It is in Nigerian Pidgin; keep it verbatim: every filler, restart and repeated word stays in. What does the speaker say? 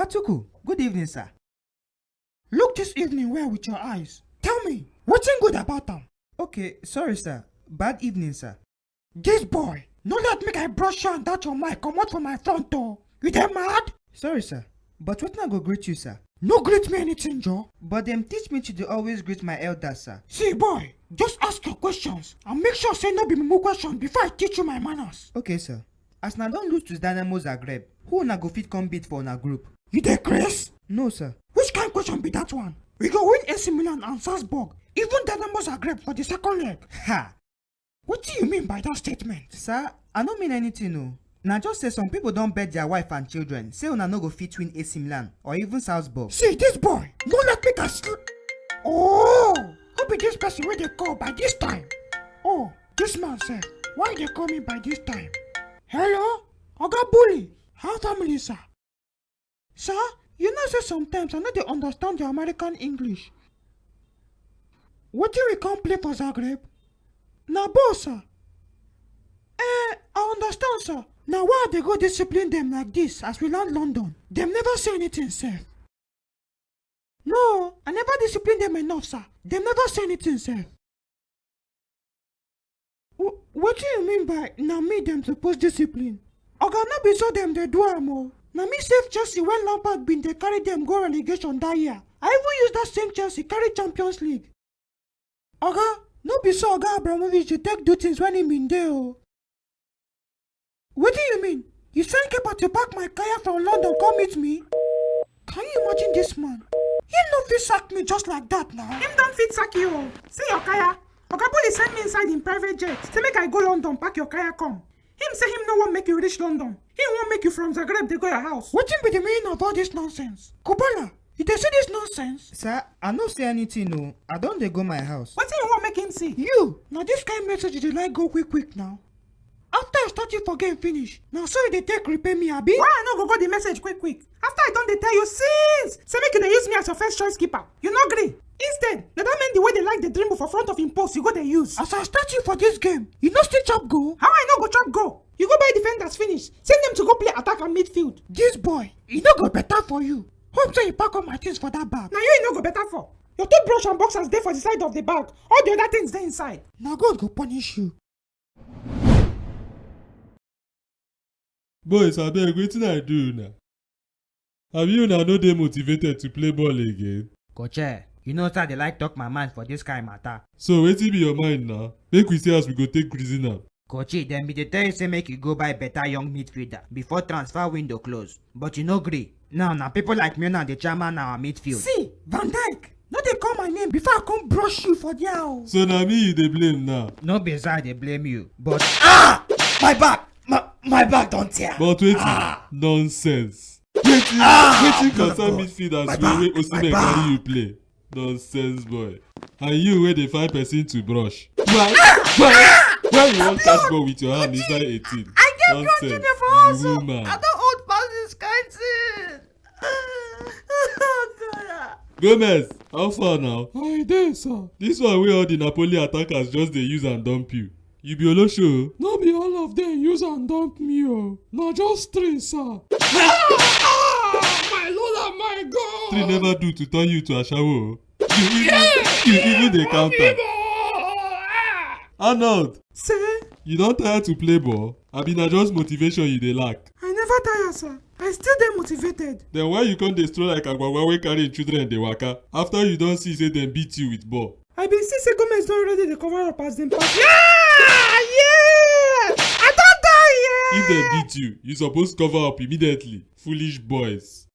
Tuku, good evening, sir. Look this evening well with your eyes. Tell me, wetin good about am? Okay, sorry, sir. Bad evening, sir. This boy, no let make I brush you and that your mic comot for my front door. You dey mad? Sorry, sir. But wetin I go greet you, sir? No greet me anything, Joe. But dem teach me to dey always greet my elders, sir. See, boy, just ask your questions and make sure say no be mumu question before I teach you my manners. Okay, sir. As una don lose to Dynamo Zagreb, who una go fit come beat for una group? You dey craze? No, sir. Which kind question be that one? We go win A C Milan and Salzburg, even Dynamo Zagreb for the second leg. Ha! Wetin you mean by that statement? Sir, I no mean anything o. Na just say some people don bet their wife and children say una no go fit win A C Milan or even Salzburg. See, this boy, no let me can sl- Oh, who be this person wey dey call by this time? Oh, this man sef, why you dey call me by this time? Hello, Oga Bully, how family, sir? Sir, you know say sometimes I no dey understand your American English. Wetin we come play for Zagreb? Na ball, sir. Eh, I understand, sir. Na why I dey go discipline dem like this as we land London? Dem never say anything sef. No, I never discipline dem enough, sir. Dem never say anything sef. Wh- Wetin you mean by na me dem suppose discipline? Oga, no be so dem dey do am o. Na me save Chelsea when Lampard bin dey carry dem go relegation that year. I even use that same Chelsea carry Champions League. Oga, no be so Oga Abramovich dey take do things when he bin dey o. Wetin you mean? You send Kepa to pack my kaya from London come meet me? Can you imagine this man? He no fit sack me just like that now. Him don fit sack you o. See your kaya. Oga Bully send me inside in private jet. Say make I go London pack your kaya come. Him say him no wan make you reach London. He wan make you from Zagreb dey go your house. Wetin be the meaning of all this nonsense? Kubala, you dey see this nonsense? Sir, I no see anything o. I don dey go my house. Wetin you wan make him see? You, na this kind message you dey like go quick quick now. After I start you for game finish, na so you dey take repay me, abi? Why I no go go the message quick quick? After I don dey tell you since, say make you dey use me as your first choice keeper. You no gree. Instead, na that Mendy wey dey like dey dribble for front of him post you go dey use. As I start you for this game, you no still chop goal? How I no go chop goal? You go buy defenders finish, send them to go play attack and midfield. This boy, e no go better for you. Hope say you pack all my things for that bag. Na you e no go better for. Your toothbrush and boxers dey for the side of the bag. All the other things dey inside. Na God go punish you. Boys, abeg, wetin I do una? Abi una no dey motivated to play ball again? Coach, eh, you know say I dey like talk my mind for this kind matter. So wetin be your mind now? Make we see as we go take reason am. Coach, dem be dey tell you say make you go buy better young midfielder before transfer window close, but you no gree. Now na people like me una dey chairman our midfield. See, Van Dijk, no dey call my name before I come brush you for there o. So na me you dey blame now? No be say I dey blame you, but Ah! My back! My, my back don tear! But wetin? Ah! Nonsense. Wetin, ah, wetin concern midfielders wey Osimhen carry you play? Nonsense boy. And you wey dey find person to brush. Why, why, why you wan catch ball with your hand inside eighteen? I get nonsense, for house o. Woman. I don old pass this kind thing. Oh, God. Gomez, how far now? I dey, sir. This one wey all the Napoli attackers just dey use and dump you. You be olosho. No be all of them use and dump me o. Na just three, sir. Ah! My Lord and my God! Three never do to turn you to ashawo o. You even, you even dey counter. Arnold! Sir? You don tire to play ball? Abi na just motivation you dey lack? I never tire, sir. I still dey motivated. Then why you come dey stroll like agwagwa wey carry im children dey waka after you don see say dem beat you with ball? I bin see say Gomez don already dey cover up as dem pass. Yeah! Yeah! I don die, yeah! If dem beat you, you suppose cover up immediately. Foolish boys.